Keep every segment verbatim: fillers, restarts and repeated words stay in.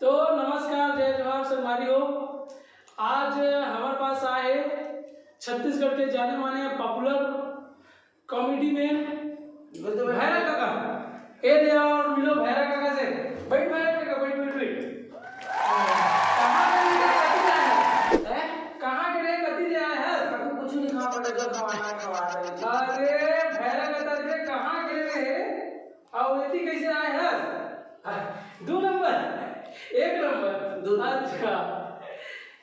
तो नमस्कार, जय जोहार, संगवारी हो। आज हमारे पास आए हैं छत्तीसगढ़ के जाने माने पॉपुलर कॉमेडी मैन भैरा काका। ए दे और मिलो भैरा काका से। बैठ भैरा काका, बैठ, बैठ, बैठ। कहाँ के रे, कति ले आए हस? हैं? कहाँ के रे, कति ले आए हस? अभी कुछ नहीं खा पड़े, जो खवाना है खवा दे। अरे भैरा काका रे, कहाँ के रे? अउ एती कैसे आए हस? दू नंबर, एक नंबर। दू नंबर। अच्छा,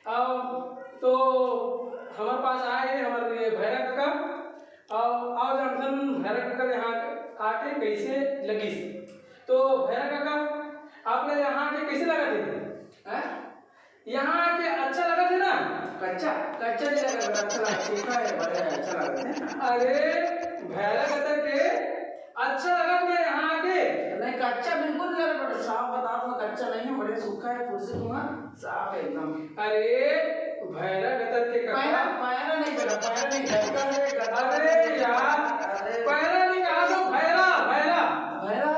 अब तो हमारे पास आए हैं हमारे ये भैरा काका। अब आओ जानथन भैरा काका ले यहाँ आके कैसे लगिस। तो भैरा काका, आप लोग यहाँ आके कैसे लगा थे? हैं? यहाँ आके अच्छा लगा थे ना? कच्चा, कच्चा नहीं लगा, अच्छा लगा, सूखा है, बड़े अच्छा लगा थे। अरे भैरा काका के अच्छा लगा ना यहाँ आके? नहीं, कच्चा बिल्कुल नहीं लगा, बड़ा साफ बता दो, कच्चा नहीं है, बड़े सूखा है, फुर्सत हुआ, साफ है एकदम। अरे भैरा काका के काका। पैरा, पैरा नहीं बेटा, पैरा नहीं, गद्दा है, गद्दा। अरे यार, अरे। पैरा नहीं कहा तो भैरा, भैरा। भैरा,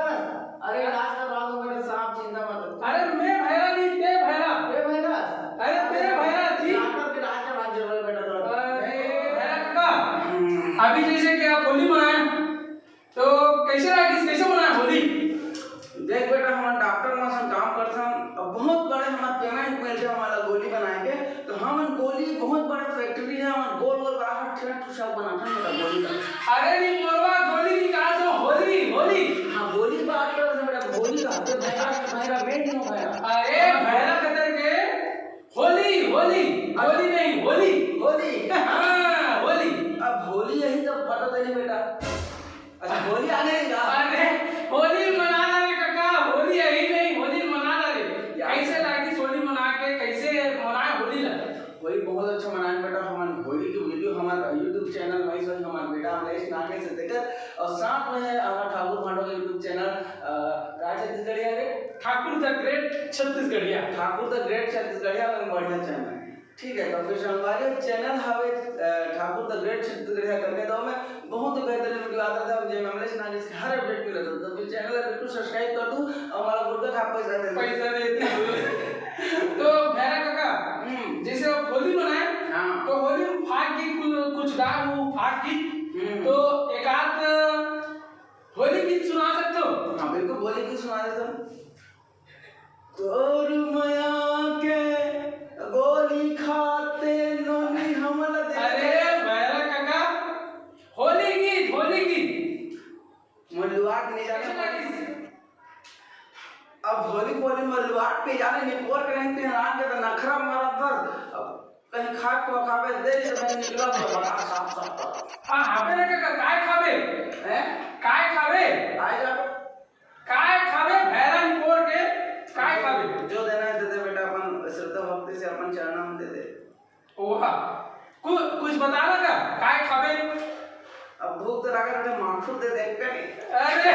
अरे इलाज करवा दो बेटा साहब, चिंता मत करो। अरे मैं भैरा नहीं, ते भैरा। ते भैरा? अरे ते भैरा जी। डॉक्टर के इलाज करवा जरूर है बेटा थोड़ा। अरे भैरा काका, अभी जैसे कि आप होली मनाए, तो कैसे रहा, किस, कैसे मनाए होली? देख बेटा, हम डॉक्टर मन संग काम करथन, अब बहुत बड़े हमार पेमेंट मिलथे हमारा गोली बनाए के, तो हमन गोली बहुत बड़े फैक्ट्री है, हमन गोल गोल बाहर ठेठ सब बनाथन बेटा गोली का। अरे नहीं मोरवा, गोली निकाल दो, होली, होली। हाँ, गोली बात कर रहे बेटा, गोली का। तो भैरा, भैरा, मैं नहीं हूँ भैरा। अरे भैरा काका के होली, होली, होली नहीं, होली। होली। हाँ, होली। अब होली यही तब पता चली बेटा। अच्छा, होली आ गई का? अरे, होली मना ला रे काका, होली यही नहीं, होली मना ला रे। यार। कैसे लागिस होली मना के, कैसे मनाए होली ला? होली बहुत अच्छा मनाए बेटा, हमन होली के वीडियो हमारे YouTube चैनल में, सॉरी, हमारे बेटा अमलेश नागे से देखत, और साथ में है हमारा ठाकुर भांडो का YouTube चैनल, अ, का छत्तीसगढ़िया रे? Thakur the great Chhattisgarhiya. Thakur the great Chhattisgarhiya में बढ़िया चैनल है। ठीक है, तो फिर संगवारी चैनल हवे, अ, ठाकुर द ग्रेट छत्तीसगढ़िया करके, तो मैं बहुत ही बेहतरीन वीडियो आता था, मुझे अमलेश नागे से हर अपडेट मिलता था। तो फिर चैनल है बिल्कुल सब्सक्राइब कर दू और हमारा गुटखा खा पैसा दे दू। पैसा दे दू। तो भैरा काका, हम्म। जैसे आप होली मनाए, हाँ। तो होली में फाग गीत कु-, कुछ गा हूँ, फाग गीत। हम्म। तो एक आध होली गीत सुना सकते हो? हाँ, बिल्कुल, होली गीत सुना देता हूँ। तोर मया के गोली खाते नोनी हमला दे। अरे भैरा काका, होली गीत, होली गीत। मोर लुआट नहीं जाने। कैसे लगिस? अब होली बोली मोर लुआट पे जाने निपोर के नहीं, तें आन के तो नखरा मारत बस। अब कहीं खा को खावे दे, तो मैं निकला तो बड़ा साफ साफ। हाँ, हाबे रे काका, काय खाबे? हैं? काय खाबे? आए जा। काय खाबे भैरा निपोर के? काय खाबे? जो देना है दे दे बेटा, अपन श्रद्धा भक्ति से अपन चरणा में दे दे। ओहा, कु-, कुछ बता ना का, काय खाबे? अब भूख तो लगा बेटा, माखुर दे दे कहीं। अरे,